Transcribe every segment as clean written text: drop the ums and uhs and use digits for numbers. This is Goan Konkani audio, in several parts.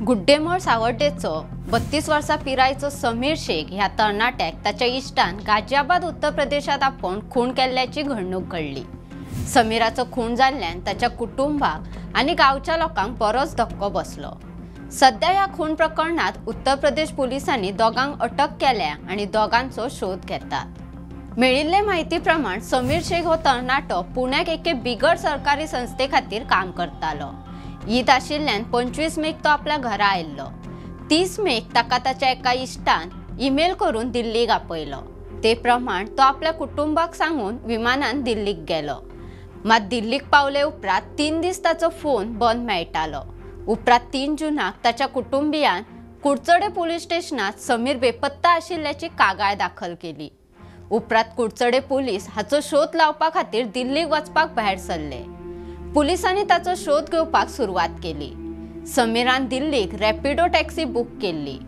गुड्डेमळ सावर्डेचो 32 वर्सां पिरायेचो समीर शेख ह्या तरणाट्याक ताच्या इश्टान गाजियाबाद उत्तर प्रदेशात आपोवन खून केल्ल्याची घडणूक घडली। समीराचो खून जाल्ल्यान ताच्या कुटुंबाक आनी गांवच्या लोकांक बरोच धक्को बसलो। सध्या ह्या खून प्रकरणात उत्तर प्रदेश पोलिसांनी दोगांक अटक केल्या आनी दोगांचो शोध घेतात। मेळिल्ले म्हायती प्रमाण समीर शेख हो तरणाटो पुण्याक एके बिगर सरकारी संस्थे खातीर काम करतालो। ईद आशिल्ल्यान 25 मेक तो आपल्या घरा आयिल्लो। 30 मेक ताका ताच्या एका इश्टान ईमेल करून दिल्लीक आपयलो। ते प्रमाण तो आपल्या कुटुंबाक सांगून विमानान दिल्लीक गेलो। मात दिल्लीक पावले उपरांत 3 दीस ताचो फोन बंद मेळटालो। उपरांत 3 जूनाक ताच्या कुटुंबियान कुडचडे पोलीस स्टेशनात समीर बेपत्ता आशिल्ल्याची कागाळ दाखल केली। उपरांत कुडचडे पोलीस हाचो शोध लावपा खातीर दिल्लीक वचपाक भायर सरले। पोलिसांनी ताचो शोध घेवपाक सुरवात केली। समीरान दिल्लीक रॅपिडो टॅक्सी बूक केल्ली।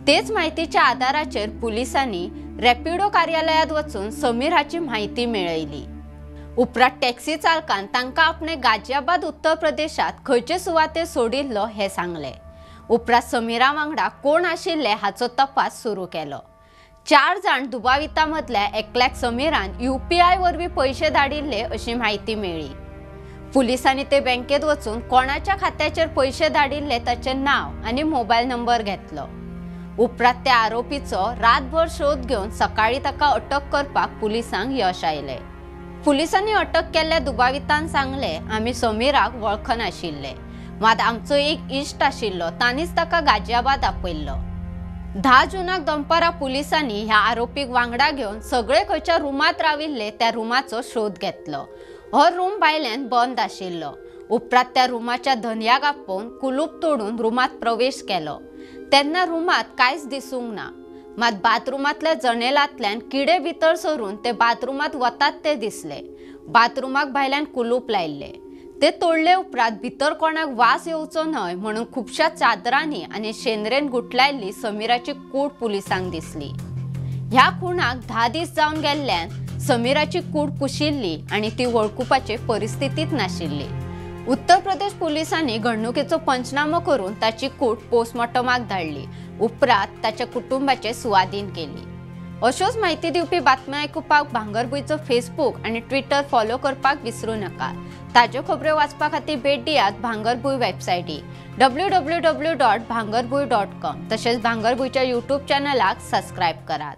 तेच म्हायतीच्या आदाराचेर पोलिसांनी रॅपिडो कार्यालयात वचून समीर हाची म्हायती मेळयली। उपरांत टॅक्सी चालकान तांकां आपणे गाजियाबाद उत्तर प्रदेशात खंयचे सुवातेर सोडिल्लो हें सांगलें। उपरांत समीरा वांगडा कोण आशिल्ले हाचो तपास सुरू केलो। 4 जाण दुबावितां मदल्या एकल्याक समीरान UPI वरवीं पयशे धाडिल्ले अशी म्हायती मेळ्ळी। पोलिसांनी ते बँकेत वचून कोणाच्या खात्याचेर पयशे धाडिल्ले ताचें नांव आनी मोबायल नंबर घेतलो। उपरांत त्या आरोपीचो रातभर शोध घेवन सकाळी ताका अटक करपाक पोलिसांक यश आयलें। पोलिसांनी अटक केल्ल्या दुबावितान सांगलें, आमी समीराक वळखनाशिल्ले, मात आमचो एक इश्ट आशिल्लो, ताणीच ताका गाजियाबाद आपयल्लो। 10 जूनाक दनपारां पोलिसांनी ह्या आरोपीक वांगडा घेवन सगळे खंयच्या रुमांत राविल्ले त्या रुमाचो शोध घेतलो। हो रूम भायल्यान बंद आशिल्लो। उपरांत त्या रुमाच्या धनयाक आपोवन कुलूप तोडून रुमांत प्रवेश केलो। तेन्ना रुमांत कांयच दिसूंक ना, मात बाथरुमांतल्या जनेलांतल्यान किडे भितर सरून ते बाथरुमांत वतात ते दिसले। बाथरुमाक भायल्यान कुलूप लायिल्लें। ते तोडले उपरांत भितर कोणाक वास येवचो न्हय म्हणून खुबश्या चादरांनी आनी शेंदरेन गुठलायल्ली समीराची कूड पुलिसांक दिसली। ह्या खुणाक 10 दीस जावन गेल्ल्यान समीराची कूड कुशिल्ली आनी ती वळखुपाचे परिस्थितीत नाशिल्ली। उत्तर प्रदेश पोलिसांनी घडणुकेचो पंचनामो करून ताची कूड पोस्टमॉर्टमाक धाडली। उपरांत ताच्या कुटुंबाचे सुवादीन केली। अश्योच म्हायती दिवपी बातम्यो आयकुपाक भांगरभूंयचो फेसबूक आनी ट्विटर फॉलो करपाक विसरू नका। ताज्यो खबऱ्यो वाचपा खातीर भेट दियात भांगरभूंय वेबसायटी www.bhangarbhuy.com तशेंच भांगरभूंयच्या यूट्यूब चॅनलाक सबस्क्रायब करात।